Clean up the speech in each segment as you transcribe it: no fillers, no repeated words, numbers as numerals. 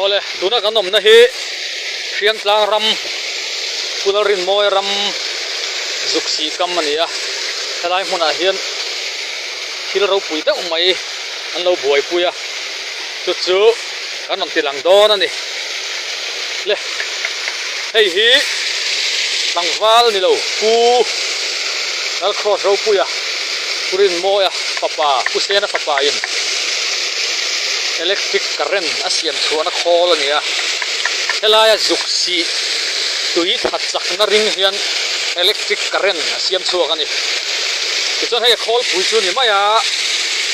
Awle, tuna kan awmna hi Hriangtlang ram Pulalrinmawi ram Zuksih kam a ni a, helai hmunah hian thil ropui deuh mai an lo buaipui a, chu chu kan rawn ti lang dawn a ni. Le, hei hi tlangval ni lo Pu Lalcross Ropuia, Pu Rinmawia fapa, Pu Sena fapa in electric current a siam chhuahna khawl a ni a, helaia zuk sih tui tha chakna ring hian electric current a siam chhuak a ni. Tichuan hei a khawlpui chu a ni mai a,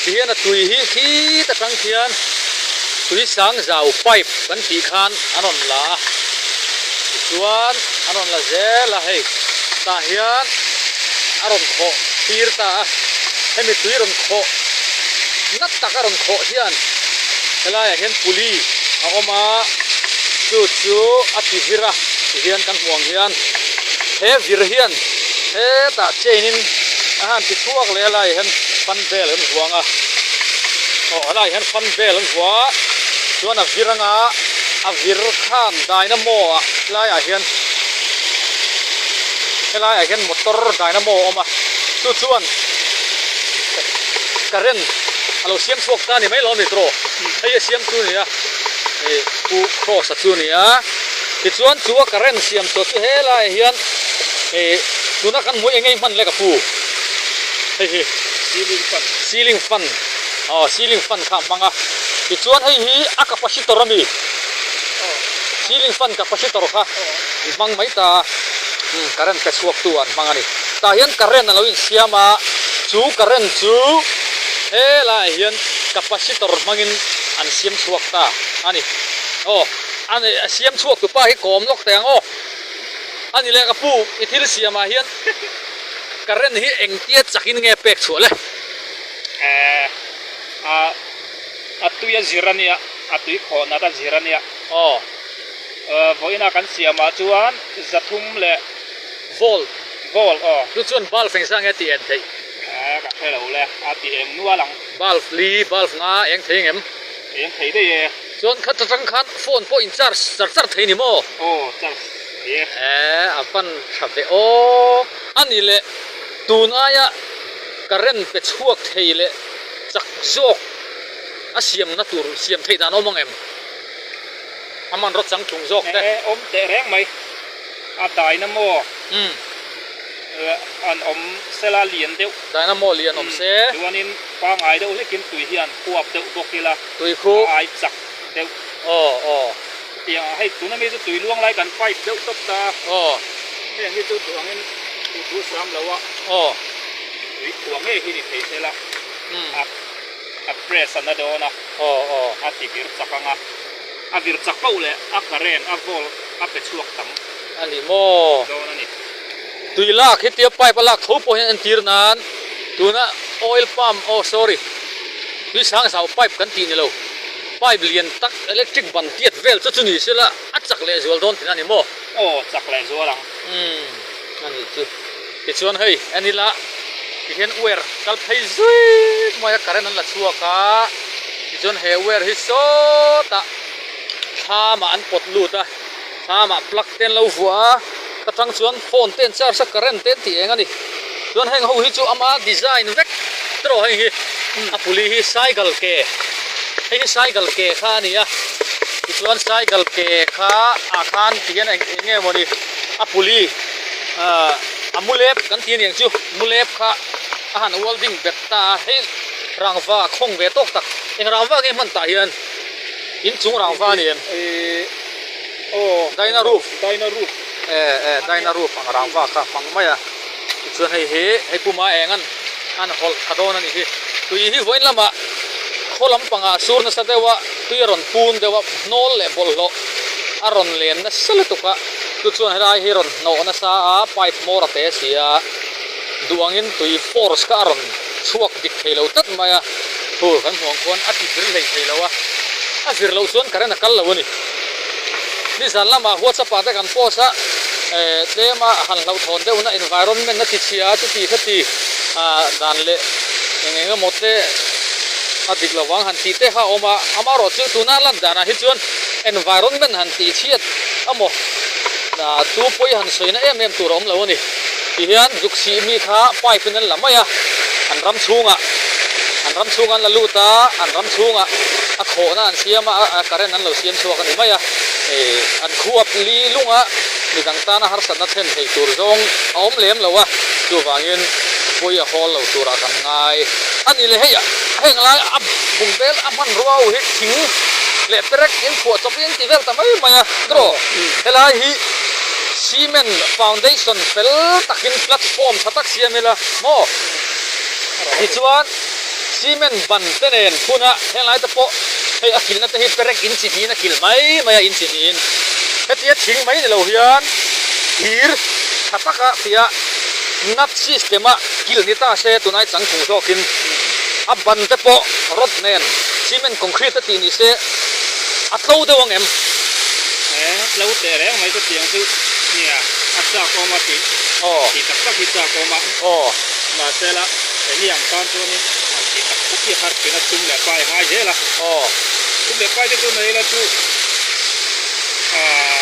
tihian a tui hi khit atang khian tui sang zau pipe kan tih khan an rawn la a, tichuan an rawn la zel a hei tah hian a rawn khawh tir ta a, hemi tui rawn khawh nat tak a rawn khawh hian helaiah hian puli a awm a, chu chu a ti vir a tihian kan hmuh ang hian he vir hian hetah chain in a han ti chhuak leh a laiah hian fan bel an vuang a aw helaiah hian fan bel an vuah a chuan a vir anga a vir khan dynamo ah helaiah hian helaiah hian motor dynamo a awm a chu chuan current a lo siam chhuak ta a ni mai lo a ni tawh hei a siam chu a ni a ih pu cross a chu a ni a tichuan chu a current siam chhuah chu helaiah hian ih tuna kan hmuh eng nge hman le ka pu hei hi ceiling fan ceiling fan aw ceiling fan kha a hmang a tichuan hei hi a capacitor a mi ceiling fan capacitor kha an hmang mai ta a umm current pe chhuak tu an hmang a ni tah hian current a lo insiam a chu current chu helaiah hian capacitor hmangin an siam chhuak ta a ni aw a siam chhuak tu pa hi kawm lawk teh ang aw. A ni leh ka pu, i thil siamah hian current hi engtia chakin nge pek chhuah le? Eh, a, a tui a zir a nia, a tui khawh nat a zir a nia. Aw. Eh, vawiinah kan siamah chuan zathum leh. Volt. Volt, aw. Chu chuan bulb engzah nge tih en theih? Eh, ka hre lo le, a ti eng nual ang. Bulb li, bulb nga eng thei engem? Eng thei daih e. Chuan khat atang khan phone pawh in charge char char thei ni maw? Aw charge thei e. Eh a van tha ve aw. A ni leh tun aia current pe chhuak thei leh chak zawk a siamna tur siam theih dan awm ang em? A hmanraw changtlung zawk te. Eh awm teh reng mai. A dynamo. Umm. An awm sela lian deuh. Dynamo lian awm se. Chuanin pangai deuh hlekin tui hian khuap deuh bawk ila. Tui khu. A ai chak deuh. Aw aw. Tiang hei tuna mi chu tui luang lai kan pipe deuh tawp ta. Aw. Heng hi chu duh angin duh thu sam lo a. Aw. Tui khuah ngei hi ni thei sela. A a press a na dawn a. Aw aw. A ti vir chak ang a. A vir chak pauh leh a current a volt a pe chhuak tam. A ni maw? Dawn a ni. Tui lak hi tia pipe a lak tho pawh hian entir nan tuna oil pump oh sorry tui sang zau pipe kan tih ni lo pipe lian tak electric ban tiat vel chu chu ni sela a chak leh zual dawn thin a ni maw? Aw chak leh zual ang. Umm a nih chu. Tichuan hei en ila tihian wire kal phei zui mai a current an la chhuak a tichuan he wire hi sawtah thlamah an pawt lut a. Thlamah plug te an lo vuah a, ka tang chuan phone te an charge a, current te an tih eng a ni. Chuan heng ho hi chu ama design vek tawh heng hi a puli hi cycle ke hei hi cycle ke kha a ni a, tichuan cycle ke kha ah khan ti hian eng eng nge mawni a puli ah a mulep kan ti aniang chu mulep kha a han welding bet ta a, hei rangva khawng ve tawk tak eng rangva nge hman tah hian inchung rangva a ni em? Dyna roof eh eh dyna roof ang rangva kha hmang mai a tichuan hei hi hei puma eng an an hawlh tha dawn a nih hi tui hi vawiin lamah khaw lampangah a sur nasa deuh a tui a rawn pun deuh a hnawl leh bawlhhlawh a rawn len nasa lutuk a chu chuan helai hi rawn hnawh nasa a pipe hmawr a te si a duh angin tui force kha a rawn chhuak dik thei lo tlat mai a thu kan hmuh ang khuan a ti vir hlei thei lo a a vir loh chuan current a kal lo a ni. Nizan lamah WhatsApp ah te kan post a, eh tlem a han hlauhthawn deuhna environment a ti chhia a chuti khati ah dan leh eng eng emaw te a dik lovang han tih te kha a awm a, amaherawhchu tuna lan danah hi chuan Environment han tih chhiat amaw tu pawi han sawina em em tur a awm lo a ni. Tihian zuk sih mi kha pipe in an la mai a, an ram chhungah an ram chhungah an la lut a, an ram chhungah a khawhna an siam a, a current an lo siam chhuak a ni mai a. An khuap li lunga midang tana harsatna thlen thei tur zawng a awm lem lo a, chuvangin pawi a hawl lo turah kan ngai a ni le. Hei heng lai a bungbel a hmanrua ho hi thing leh perek in phuah chawp in ti vel ta mai mai a, tiraw? Helai hi cement foundation fel takin platform tha tak siam ila maw? Tichuan cement ban te nen phun a, henglai te pawh hei a kilhna te hi perek in chi hnihin a kilh mai mai a in chi hnihin. Hetia thing mai ni lo hian thir tha taka tia nut system a kilh ni ta se tunai changtlung zawkin a ban te pawh rod nen cement concrete a tih ni se a tlo deuh ang em? He tlo teh reng mai chu tiang chu nia a chak awm a tih tih tak tak hi chak awm a mahse la eng ang tan chuanin an tih tak tak hi har thin a sum leh pai a ngai zel a sum leh pai te chu nei ila chu aaa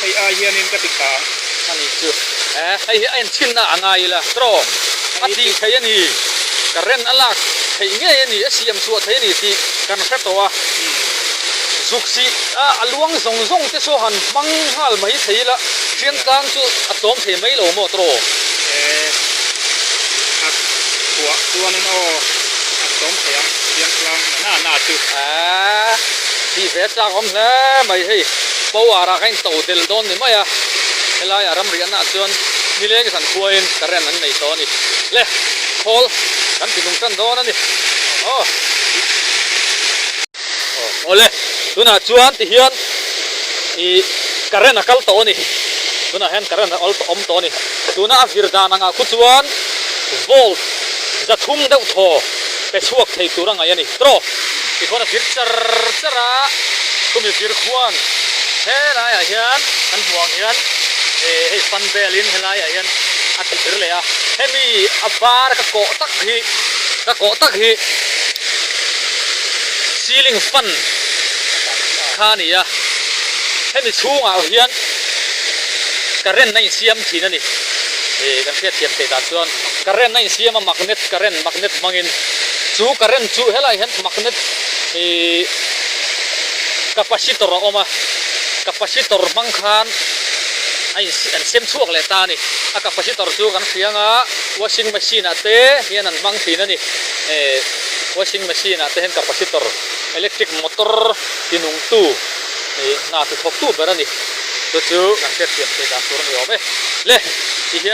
hei ai hianin ka ti tha ang. A nih chu he hei hi a enchhinna a ngai ila tawng a tih theih a ni current a lak theih ngei a ni a siam chhuah theih a ni tih kan hre tawh a zuk sih a a luang zawng zawng te saw han hmang nghal mai thei ila Hriangtlang chu a tlawm thei mai lo maw tawh? E a khuah chuanin aw a tlawm thei ang Hriangtlang na na na chu. E tih ve chak awm hle mai hei power ah ka in to del dawn ni mai a helaiah ramriahna ah chuan nileng zan khuain current an nei tawh a ni le khawl kan ti nung tan dawn a ni aw. Awle tunah chuan tihian ih current a kal tawh a ni tunah hian current a awm tawh a ni tuna a vir dan angah khu chuan volt 300 deuh thaw pe chhuak thei tur a ngaih a ni tawh tikhawn a vir char char a chumi vir khuan helaiah hian kan hmuh ang hian ih hei fan belin helaiah hian a ti vir leh a hemi a var ka kawh tak hi ka kawh tak hi. Ceiling fan kha a ni a, hemi chhungah hian current a insiam thin a ni. Ih kan hriatthiam theih dan chuan current a insiam a magnet current magnet hmangin chu current chu helaiah hian magnet ih capacitor a awm a, capacitor hmang khan a in an siam chhuak leh ta a ni. A capacitor chu kan hria anga washing machine ah te hian an hmang thin a ni. Eh washing machine ah te hian capacitor electric motor ti nung tu ih hna ti thawk tu ber a ni chu chu kan hriatthiam theih dan tur a ni awm e le ti hian.